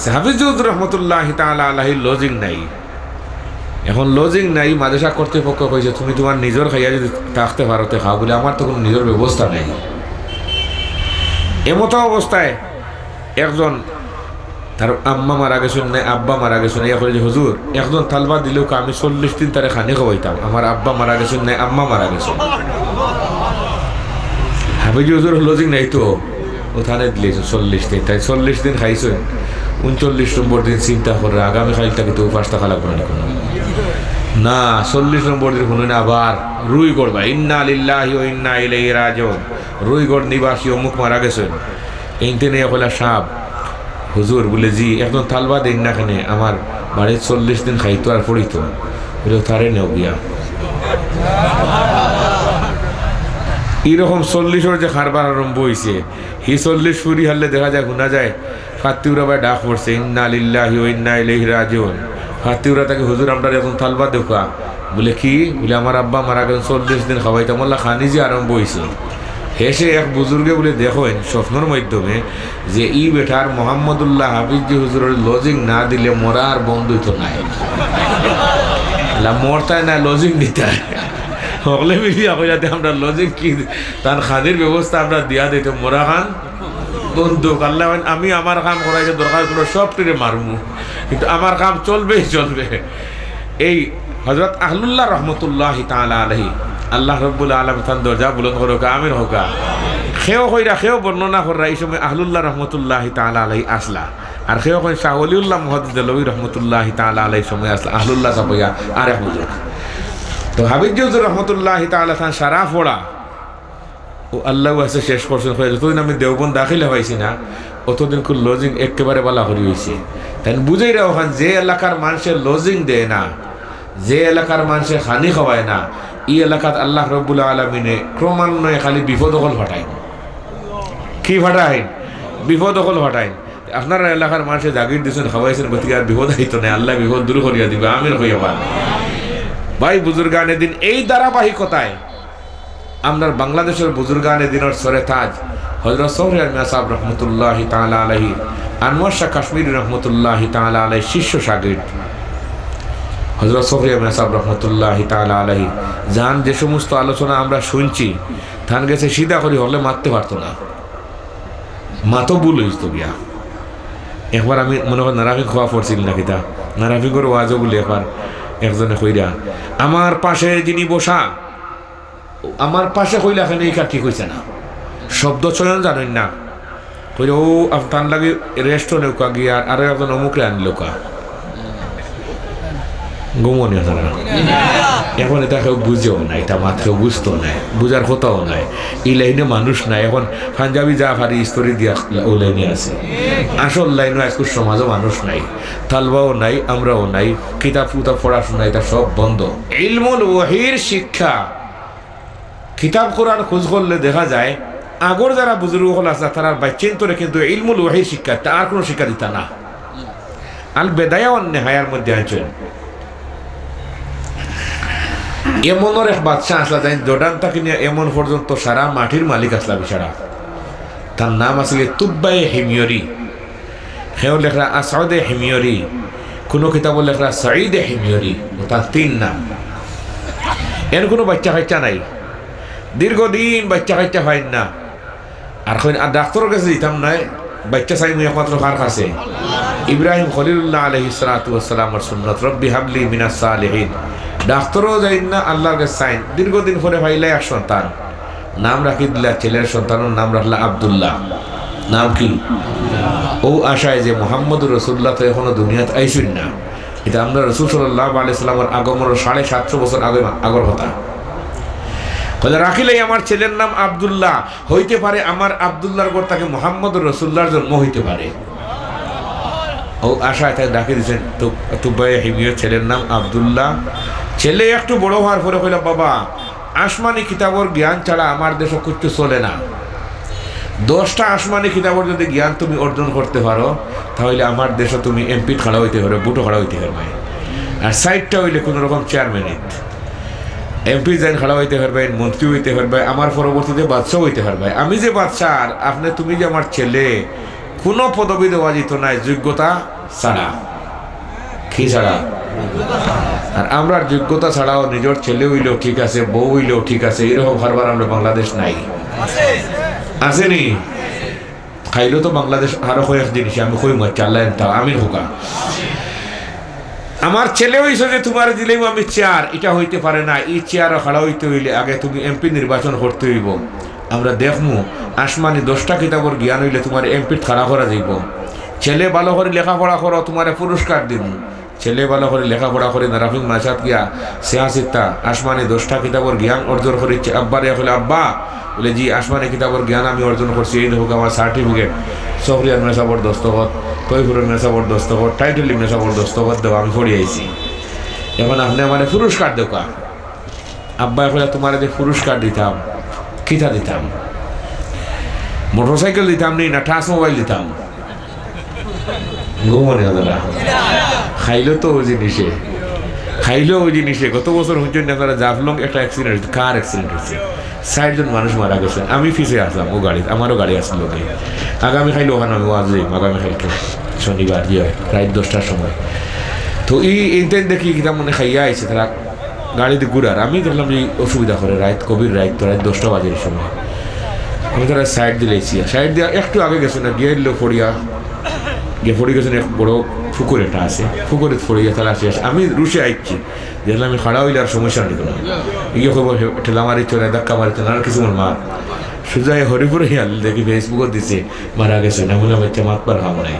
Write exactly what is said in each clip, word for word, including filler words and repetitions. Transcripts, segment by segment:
হাফিজ হুজুর রহমতুল্লাহি তাআলা আলাইহির লজিং নাই। এখন লজিং নাই, মাদ্রাসা কর্তৃপক্ষ কইছে, "তুমি তুমার নিজর খাইয়া যুদি থাকতে পারো তে খাও," বলে, "আমার তো কুনু নিজর ব্যবস্থা নাই।" এমতো অবস্থায় একজন, তার আম্মা মারা গেছইন না, আব্বা মারা গেছইন, ইয়া কইরা যে, "হুজুর, একজন তালবা দিলেও আমি চল্লিশ দিন তারে খানি খাওয়াইতাম, আমার আব্বা মারা গেছইন না, আম্মা মারা গেছইন।" হাফিজ হুজুর লজিং নাই তো, অউ থানে দিলাইছইন চল্লিশ দিন, তাইন চল্লিশ দিন খাইছইন, ঊনচল্লিশ নম্বর দিন চিন্তা কররা, আগামী কাইল থাকি তো উপাস থাকা লাগবো না কুনু। না, চল্লিশ নম্বর দিন হুনইন আবার রুই গড় ভাই, ইন্না লিল্লাহি ওয়া ইন্না ইলাইহি রাজিউন, রুই গড় নিবাসী অমুক মারা গেছইন। এইন থাকি আইয়া কইলা, "সাব, হুজুর," বলে, "জি, একজন তালবা দেইন না কেনে, আমার বাড়িত চল্লিশ দিন খাইতো আর পড়িতো।" বলে, "তারে নেও গিয়া।" এইরকম চল্লিশর যে কারবার আরম্ভ অইছে, হি চল্লিশ ফুরি হারলে দেখা যায়, হুনা যায়, ফাত্তিউরা ভাই ডাক পড়ছে, "ইন্না লিল্লাহি ওয়া ইন্না ইলাইহি রাজিউন।" ফাত্তিউরা থাকি, "হুজুর, আমরারে একজন তালবা দেউক্কা।" বলে, "কি?" বলে, "আমার আব্বা মারা গেছইন, চল্লিশ দিন খাওয়াইতাম।" আল্লাহ খানি যে আরম্ভ অইছে। হেষে এক বুজুর্গে বলে দেখইন স্বপ্নর মাধ্যমে যে ই বেটার মোহাম্মদুল্লাহ হাফিজ জি হুজুরর লজিং না দিলে মরা আর বন্ধ অইতো নায়। আল্লাহ মরতায় না, লজিং দিতায়। হকলে মিলিয়া কইলা, "তে আমরা লজিং কি, তান খানির ব্যবস্থা আমরা দিয়া দিতাম, মরা খান বন্দুক।" আল্লাহ কইন, "আমি আমার কাম করাইতে দরকার অইলে সবটিরে মারমু, কিন্তু আমার কাম চলবেই চলবে।" এই হযরত আহলুল্লাহ রহমতুল্লাহি তাআলা আলাইহি, আল্লাহ রব্বুল আলামিন তান দরজা বুলন্দ করউক্কা, আমিন কউক্কা। কেউ কইরা, কেউ বর্ণনা কররা, ই সময় আহলুল্লাহ রহমতুল্লাহি তাআলা আলাইহি আছলা। আর কেউ কইন শাহ ওলিউল্লাহ মুহাদ্দিস দেহলভী রহমতুল্লাহি তাআলা আলাইহির সময় আছলা, আহলুল্লাহ ছাপাইয়া আরেক বুজুর্গ। তো হাফিজ জি হুজুর রহমতুল্লাহি তাআলা তান সারা পড়া অউ আল্লাহ আছে শেষ করছইন, কইয়া যতদিন আমি দেওবন্দ দাখিলা পাইছি না, অতদিন কুন লজিং একেবারে ভালা করি অইছে। তাইন বুঝাইরা অখান যে এলাকার মানষে লজিং দেয় না, যে এলাকার মানষে খানি খাওয়ায় না, ই এলাকাত আল্লাহ রব্বুল আলামিনে ক্রমান্বয়ে খালি বিপদ অকল ফাটাইন। কি ফাটাইন? বিপদ অকল ফাটাইন। আপনারার এলাকার মানষে জাগির দিছইন, খাওয়াইছইন, গতিকে আর বিপদ আইতো নায়, আল্লায় বিপদ দূর করিয়া দিবা, আমিন কইয়া বা। ভাই বুজুর্গানে দিন, এই ধারাবাহিকতায় আমরার বাংলাদেশর বুজুর্গানে দিনর সরে তাজ হযরত সোহরাওয়ার্দী মিয়া সাব রহমতুল্লাহি তাআলা আলাইহি, আনোয়ার শাহ কাশ্মীরি রহমতুল্লাহি তাআলা আলাইহির শিষ্য শাগির্দ হযরত সোহরাওয়ার্দী মিয়া সাব রহমতুল্লাহি তাআলা আলাইহি, যান যে সমস্ত আলোচনা আমরা শুনছি, তান গেছে সিধা করি হকলে মাততে পারতো না, মাতো ভুল অইতো গিয়া। একবার আমি মনে করি নারাফিং খোয়া পড়ছিল না কিতা, নারাফিংর ওয়াজও বলে একবার একজনে কইরা, "আমার পাশে যিনি বসা, আমার পাশে কইলা কেনে, ইখান ঠিক অইছে না, শব্দ চয়ন জানইন না।" কইরা, "ও আপ-, তান লাগি রেস্টও নেউক্কা গিয়া, আর আরো একজন অমুকরে আনিলউক্কা।" ঘুমো নি আপনারা? এখন ইতা কেউ বুঝেও না, ইতা মাত কেউ বুঝতো নায়, বুঝার কথাও নায়। ই লাইনো মানুষ নাই। এখন পাঞ্জাবি যা পারি ইস্তরি দিয়া অউ লাইনো আছে। আসল লাইনো আইজকুর সমাজো মানুষ নাই, তালবাও নাই, আমরাও নাই, কিতাব কুতাব পড়াশোনা ইতা সব বন্ধ। ইলমুল ওহীর শিক্ষা, কিতাব কোরআন খোঁজ করলে দেখা যায়, আগর যারা বুজুর্গ অকল আছলা, তারার বাইচ্চাইন্তরে কিন্তু ইলমুল ওহীর শিক্ষা, তার কুনু শিক্ষা দিতা না। আল বেদায়া ওয়ান নেহায়ার মধ্যে আনছইন, এমনর এক বাদশা আছলা, যাইন জর্ডান থাকি নিয়া এমন পর্যন্ত সারা মাটির মালিক আছলা বেচারা। তার নাম আছিল তুব্বায়ে হিময়রি। কেউ লেখরা আসআদে হিময়রি, কুনু কিতাবো লেখরা সাঈদে হিময়রি, অউ তার তিন নাম। এন কুনু বাইচ্চা কাইচ্চা নাই, দীর্ঘদিন বাইচ্চা কাইচ্চা পাইন না। আর কইন, "আর ডাক্তরর গেছে যাইতাম নায়, বাইচ্চা চাইমু একমাত্র কার কাছে?" ইব্রাহিম খলিলুল্লাহ আলাইহিস সালাতু ওয়াস সালামর সুন্নত, "রব্বি হাবলি মিনাস সালিহিন।" ডাক্তরও যাইন না, আল্লাহর গেছে চাইন। দীর্ঘদিন পরে পাইলা এক সন্তান, নাম রাখি দিলা ছেলের সন্তানর নাম রাখলা আব্দুল্লাহ। নাম কি? অউ আশায় যে মুহাম্মদুর রাসূলুল্লাহ তো এখনো দুনিয়াত আইছইন না, ইতা আমরার রাসূল সাল্লাল্লাহু আলাইহি সাল্লামর আগমনর সাড়ে সাতশো বছর আগে, আগর কথা। কইলা, "রাখিলাই আমার ছেলের নাম আব্দুল্লাহ, হইতে পারে আমার আব্দুল্লাহর ঘর থাকি মুহাম্মদুর রাসূলুল্লাহর জন্ম হইতে পারে।" অউ আশায় তাইন রাখি দিছইন তু-, তুব্বায়ে হিময়র ছেলের নাম আব্দুল্লাহ। ছেলে একটু বড় হওয়ার পরে কইলা, "বাবা, আসমানি কিতাবর জ্ঞান ছাড়া আমার দেশো কিচ্ছু চলে না। দশটা আসমানি কিতাবর যুদি জ্ঞান তুমি অর্জন করতে পারো, তাহলে আমার দেশো তুমি এমপিত খাড়া অইতে পারবায়, ভোটো খাড়া অইতে পারবায়। আর ষাইটটা অইলে কুনু রকম চেয়ারম্যানিত, এমপি যাইন খাড়া অইতে পারবায়, মন্ত্রী অইতে পারবায়, আমার পরবর্তীতে বাদশা অইতে পারবায়। আমি যে বাদশা, আর আপনে, তুমি যে আমার ছেলে, কোনো পদবি দেওয়া যেত নায় যোগ্যতা ছাড়া। কি ছাড়া? আর আমরার যোগ্যতা ছাড়াও নিজর ছেলে অইলেও ঠিক আছে, বউ অইলেও ঠিক আছে, এরকম হারবার আমরা বাংলাদেশ নাই। আছে নি? খাইলেও তো বাংলাদেশ আরো কয়েক জিনিসে আমি কইমু, আচ্ছা, আল্লাহ এনতা, আমিন কউক্কা। আমার ছেলে অইছে যে তুমারে দিলাইমু আমি চেয়ার, ইটা অইতে পারে না। ই চেয়ারো খাড়া অইতে অইলে আগে তুমি এমপি নির্বাচন করতে অইবো। আমরা দেখমু, আসমানি দশটা কিতাবর জ্ঞান অইলে তুমারে এমপিত খাড়া করা যাইবো। ছেলে ভালো করি লেখাপড়া করো, তুমারে পুরস্কার দিমু। ছেলে ভালো করি লেখাপড়া করি নারাফিং মাসাত গিয়া সিয়াসিত্তা আসমানি দশটা কিতাবর জ্ঞান অর্জন করিছে। আব্বারে কইলে, "আব্বা," বলে, "জি, আসমানি কিতাবর জ্ঞান আমি অর্জন করছি, এই দেখউক্কা আমার সার্টিফিকেট, সফরিয়ার মেসাবর দস্তখত, তৈফুরের মেসাবর দস্তখত, টাইটুলি মেসাবর দস্তখত দেওয়া, আমি পড়ি আইছি। এখন আপনে আমারে পুরস্কার দেউক্কা।" আব্বায় কইলা, "তুমারে যে পুরস্কার দিতাম, কিতা দিতাম? মোটরসাইকেল দিতাম নি, না টাচ মোবাইল দিতাম?" ঘুমনে আপনারা খাইলো তো ওই জিনিসে, খাইলো ওই জিনিসে। গত বছর হুনছইন না আপনারা, জাফলং একটা অ্যাক্সিডেন্ট অইছে, কার অ্যাক্সিডেন্ট অইছে, চাইরজন মানুষ মারা গেছে। আমি পিছে আছলাম ও গাড়িত, আমারও গাড়ি আছিল লগে। আগামী খাইল ওখানে আমি ওয়াজ যাইমু, আগামী খাইলকে শনিবার, ইয়ে, রাইত দশটার সময়। তো ই ইনতেন দেখি কিতা মনে খাইয়া আইছে, তারা গাড়িদি ঘুরার। আমি দেখলাম যে অসুবিধা করে, রাইত, গভীর রাইত, তো রাইত দশটা বাজের সময়। আমি তারা সাইড দিলাইছি, সাইড দিয়া একটু আগে গেছে না, গিয়া এলো পড়িয়া, গিয়া পড়ি গেছে এক বড় পুকুর একটা আছে, পুকুরে পড়িয়া তারা শেষ। আমি রুশে আইছি, দেখলাম আমি খাড়া অইলে আর সমস্যা নেই কোনো। ইয়ে কইব, ঠেলা মারি চলে, ধাক্কা মারি চলে, আর কিছু মন মার। সুজা হরিপুরে ইয়াল দেখি Facebook-ও দিছে, মারা গেছে, না মনে বাচ্চা মাত পার খাম নাই।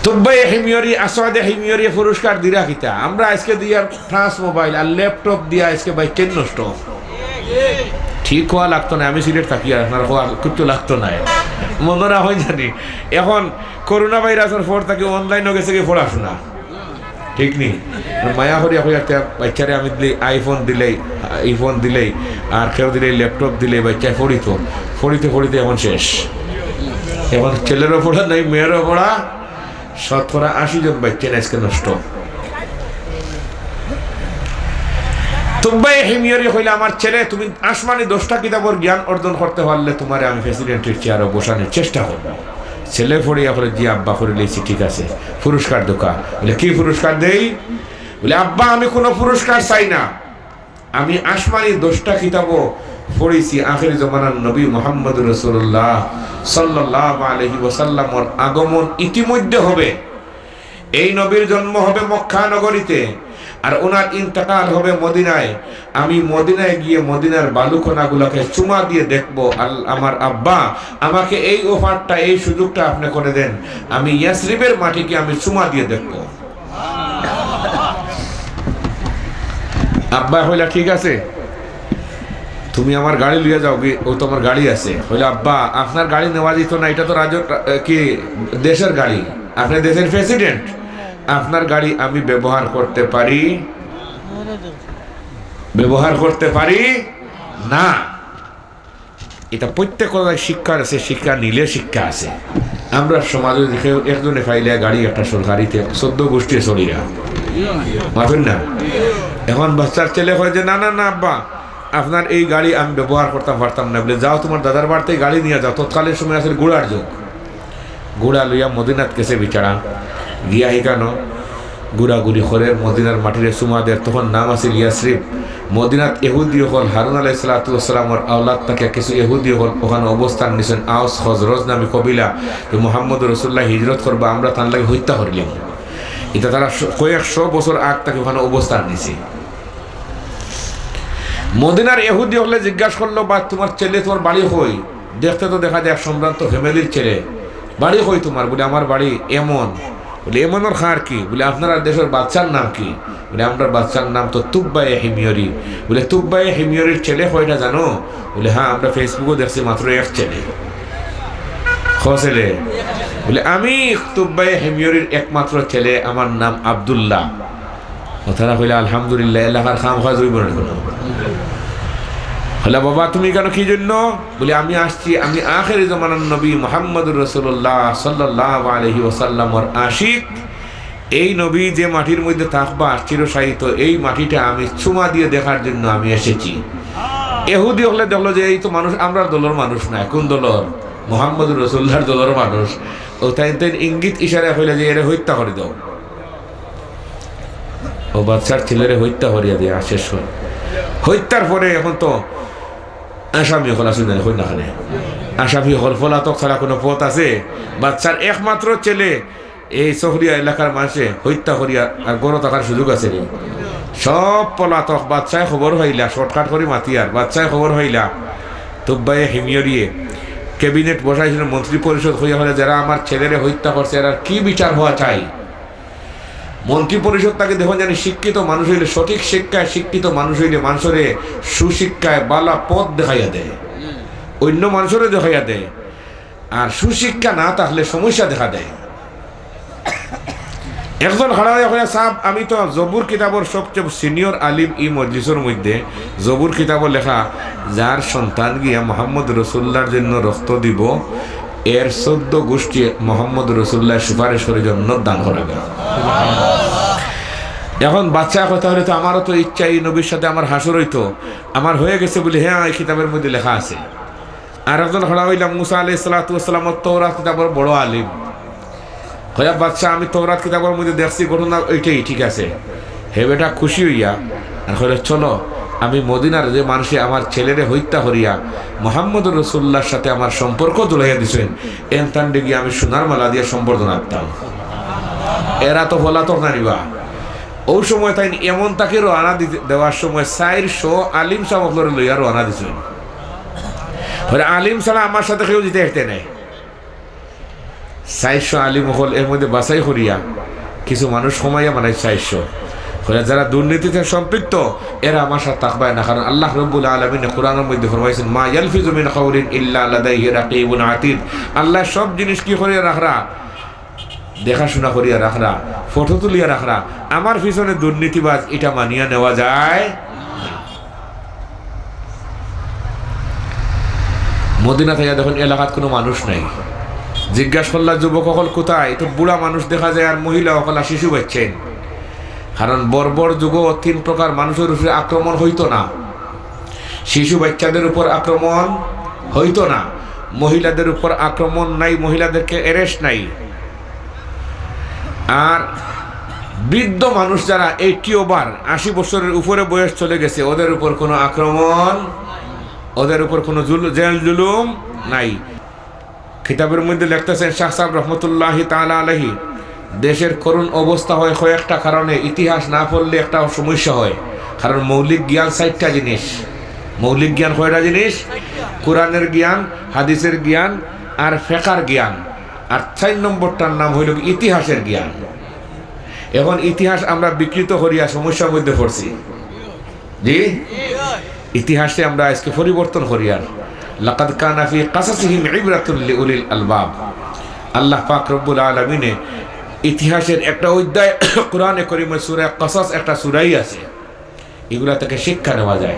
তুব্বাই হিময়রি, আসাদে হিময়রি পুরস্কার দিরা কিতা? আমরা আজকে দিয়ার ফ্রান্স মোবাইল আর ল্যাপটপ দিয়া আজকে বাইচ্চাইন নষ্ট। ঠিক হওয়া লাগতো না, আমি সিলেট থাকি, আর আপনার হওয়া কিচ্ছু লাগতো না। মনে না হয় জানি, এখন করোনা ভাইরাসের পর থাকি অনলাইনও গেছে কি পড়াশোনা, ঠিক নি? মায়া করি এখন একটা বাচ্চারে আমি দিলে iPhone দিলেই, iPhone দিলেই, আর কেউ দিলেই ল্যাপটপ দিলেই বাচ্চায় পড়িত, পড়িতে পড়িতে এখন শেষ। এখন ছেলেরও পড়া নাই, মেয়েরও পড়া, শতকরা আশি জন বাচ্চাইন আজকে নষ্ট। তুব্বাই হিময়রি কইলা, "আমার ছেলে, তুমি আসমানি দশটা কিতাবর জ্ঞান অর্জন করতে পারলে তুমারে আমি প্রেসিডেন্টের চেয়ারো বসানোর চেষ্টা করব।" ছেলে পড়িয়া কইলে, "জি আব্বা, করিলাইছি, ঠিক আছে, পুরস্কার দেউক্কা।" বলে, "কি পুরস্কার দেই?" বলে, "আব্বা, আমি কোনো পুরস্কার চাই না, আমি আসমানি দশটা কিতাবও পড়ছি, আখেরি জমানার নবী মুহাম্মদুর রাসূলুল্লাহ সাল্লাল্লাহু আলাইহি ওয়াসাল্লামর আগমন ইতিমধ্যে হবে, এই নবীর জন্ম হবে মক্কা নগরীতে, আর ওনার ইন্তেকাল হবে মদিনায়। আমি মদিনায় গিয়ে মদিনার বালুকণাগুলোকে চুমা দিয়ে দেখবো, আল-, আমার আব্বা, আমাকে এই অফারটা, এই সুযোগটা আপনি করে দেন, আমি ইয়াসরিবের মাটিকে আমি চুমা দিয়ে দেখবো।" আব্বা কইলা, "ঠিক আছে, তুমি আমার গাড়ি লইয়া যাওগি, ও তো আমার গাড়ি আছে।" কইলা, "আব্বা, আপনার গাড়ি নেওয়া যেত না, এটা তো রাজ্য, এ, কি, দেশের গাড়ি, আপনি দেশের প্রেসিডেন্ট, আপনার গাড়ি আমি ব্যবহার করতে পারি, ব্যবহার করতে পারি না।" এটা প্রত্যেক কথায় শিক্ষা আছে, শিক্ষা নিলে শিক্ষা আছে। আমরা সমাজে যদি কেউ একজনে পাইলে গাড়ি একটা সরকারিতে চোদ্দ গোষ্ঠী চলিরা, মাতইন না? এখন বাচ্চার ছেলে কয় যে, "না, না, না আব্বা, আপনার এই গাড়ি আমি ব্যবহার করতাম পারতাম না।" বলে, "যাও, তোমার দাদার বাড়িতে গাড়ি নিয়ে যাও।" তৎকালীন সময় আছে ঘোড়ার যুগ। ঘোড়া লইয়া মদিনাত গেছে বেচারা, গিয়া হিকানো ঘুরাঘুরি করের, মদিনার মাটিরে চুমা দের। তখন নাম আছিল ইয়াসরিব। মদিনাত এহুদি অকল, হারুন আলাইহিস সালাতু ওয়াস সালামর আওলাদ থাকি কিছু এহুদি অকল ওখানো অবস্থান নিছেন। আওস খজরজ নামে কবিলা, যে মুহাম্মদ রাসূলুল্লাহ হিজরত করবা, আমরা তান লাগি হত্যা করিলিমু। ইটা তারা শ-, কয়েকশো বছর আগ থাকি ওখানো অবস্থান নিছে। মদিনার এহুদি অকলে জিজ্ঞাসা করলো, "বা তোমার ছেলে, তোমার বাড়ি কই?" দেখতে তো দেখা যায় এক সম্ভ্রান্ত ফ্যামিলির ছেলে। "বাড়ি কই তোমার?" বলে, "আমার বাড়ি এমন।" বলে, "এমনর খার কি?" বলে, "আপনার দেশের বাদশার নাম কি?" বলে, "আমরার বাদশার নাম তো তুব্বায়ে হিময়রি।" বলে, "তুব্বায়ে হিময়রির ছেলে কয়টা জানো?" বলে, "হ্যাঁ, আমরা Facebook-ও দেখছি মাত্র এক ছেলে।" "ক ছেলে?" বলে, "আমি তুব্বায়ে হিময়রির একমাত্র ছেলে, আমার নাম আব্দুল্লাহ।" ও তারা কইলা, "আলহামদুলিল্লাহ, এলাকার কাম কাজ অইবো না কোনো।" কইলা, "বাবা, তুমি কেন, কি জন্য?" বলে, "আমি আসছি, আমি আখেরি জমানার নবী মুহাম্মদুর রাসূলুল্লাহ সাল্লাল্লাহু আলাইহি ওয়াসাল্লামর আশিক। এই নবী যে মাটির মধ্যে থাকবা চিরশায়িত, এই মাটিটা আমি চুমা দিয়ে দেখার জন্য আমি এসেছি।" এহুদি অকলে দেখলো যে এই তো মানুষ, আমরার দলর মানুষ না, কোন দলর? মোহাম্মদুর রাসূলুল্লাহর দলর মানুষ, অউ তাইন তাইন ইঙ্গিত ইশারায় কইলা যে, "এরে হত্যা করি দেও।" অউ বাদশার ছেলেরে হত্যা করিয়া দিয়া শেষ কর। হত্যার পরে এখন তো আসামি অকল আছইন না, কই না কেনে? আসামি অকল পলাতক ছাড়া কুনু পথ আছে? বাদশার একমাত্র ছেলে, এই চকরিয়া এলাকার মানষে হত্যা করিয়া আর ঘরো থাকার সুযোগ আছে নি? সব পলাতক। বাদশায় খবর পাইলা, shortcut করি মাতিয়ার, বাদশায় খবর পাইলা তুব্বায়ে হিময়রিয়ে cabinet বসাইছইন, মন্ত্রী পরিষদ কইয়া কইলা, "যারা আমার ছেলেরে হত্যা করছে, এরার কি বিচার হওয়া চাই?" মন্ত্রী পরিষদ থাকি দেখইন জানি শিক্ষিত মানুষ অইলে, সঠিক শিক্ষায় শিক্ষিত মানুষ অইলে মানষরে সুশিক্ষায় বালা পথ দেখাইয়া দেয়, অইন্য মানষরে দেখাইয়া দেয়। আর সুশিক্ষা না থাকলে সমস্যা দেখা দেয়। একজন খাড়া অইয়া কইয়া, "সাব, আমি তো জবুর কিতাবর সবচেয়ে senior আলিম ই মজলিসর মধ্যে।" জবুর কিতাবো লেখা, "যার সন্তান গিয়া মোহাম্মদ রসুল্লাহর জন্য রক্ত দিব, এর চৌদ্দ গোষ্ঠী মোহাম্মদ রসুল্লাহ সুপারিশ করি জন্নত দান করাইবা।" এখন বাদশায় কইতা, "তাইলে তো আমারও তো ইচ্ছা ই নবীর সাথে আমার হাশর অইতো, আমার হয়ে গেছে বলে, হ্যাঁ, এই কিতাবের মধ্যে লেখা আছে।" আর একজন খাড়া অইলা, "মুসা আলাইহিস সালাতু ওয়াস সালামর তৌরাত কিতাবর বড় আলিম।" কইয়া, "বাদশা, আমি তৌরাত কিতাবর মধ্যে দেখছি ঘটনা, ওইটাই ঠিক আছে।" হে বেটা খুশি অইয়া আর কইলো, "চলো, আমি মদিনার যে মানষে আমার ছেলেরে হত্যা করিয়া মোহাম্মদুর রাসূলুল্লাহর সাথে আমার সম্পর্ক জুড়াইয়া দিছইন, এন তানরে গিয়া আমি সোনার মালা দিয়া সম্বর্ধনা দিতাম।" এরা তো পলাতক না নি বা। অউ সময় তাইন এমন তাকে রওয়ানা দিতে, দেওয়ার সময় চাইরশো আলিম সাব অকলরে লইয়া রওয়ানা দিছইন। কইরা, "আলিম ছাড়া আমার সাথে কেউ যাইতে পারতে নায়।" চাইরশো আলিম অকল, এর মধ্যে বাছাই করিয়া কিছু মানুষ কমাইয়া বানাইছে চাইরশো। কইরা, "যারা দুর্নীতিতে সম্পৃক্ত, এরা আমার সাথে থাকবায় না, কারণ আল্লাহ রব্বুল আলামিনে কোরআনর মধ্যে ফরমাইছইন, 'মা ইয়ালফিজু মিন কাউলিন ইল্লা লাদাইহি রাকিবুন আতিদ।'" আল্লাহ সব জিনিস কি করিয়া রাখরা? দেখাশোনা করিয়া রাখরা, ফটো তুলিয়া রাখরা। আমার পিছনে দুর্নীতিবাজ, ইটা মানিয়া নেওয়া যায় না। মদিনাত আইয়া দেখইন এলাকাত কুনু মানুষ নাই। জিজ্ঞাসা করলা, "যুবক অকল কোথায়?" তো বুড়া মানুষ দেখা যায়, আর মহিলা অকল আর শিশু বাচ্চাইন। কারণ বর্বর যুগো তিন প্রকার মানুষর উপরে আক্রমণ অইতো না। শিশু বাচ্চাদের উপর আক্রমণ অইতো না, মহিলাদের উপর আক্রমণ নাই, মহিলাদেরকে arrest নাই। আর বৃদ্ধ মানুষ যারা eighty over, আশি বছরের উপরে বয়স চলে গেছে, ওদের উপর কোনো আক্রমণ, ওদের উপর কোনো জুল-, জেল জুলুম নাই। কিতাবের মধ্যে লেখতেছেন শাহ সাহেব রহমতুল্লাহি তাআলা আলাইহি, দেশের করুণ অবস্থা হয় কয়েকটা কারণে, ইতিহাস না পড়লে একটা সমস্যা হয়। কারণ মৌলিক জ্ঞান চাইরটা জিনিস। মৌলিক জ্ঞান কয়টা জিনিস? কোরআনের জ্ঞান, হাদিসের জ্ঞান, আর ফেকার জ্ঞান। আর চাইর নম্বরটার নাম অইলো ইতিহাসের জ্ঞান। এখন ইতিহাস আমরা বিকৃত করিয়া সমস্যার মধ্যে পড়ছি। জি, ইতিহাসে আমরা আজকে পরিবর্তন করিয়ার। লাকাদ কানা ফি কাসাসিহিম ইবরাতুল লিউলিল আলবাব। আল্লাহ পাক রব্বুল আলামিনে ইতিহাসের একটা অধ্যায় কোরআনে করিমে সূরা কাসাস একটা সূরাই আছে, এগুলা থেকে শিক্ষা নেওয়া যায়।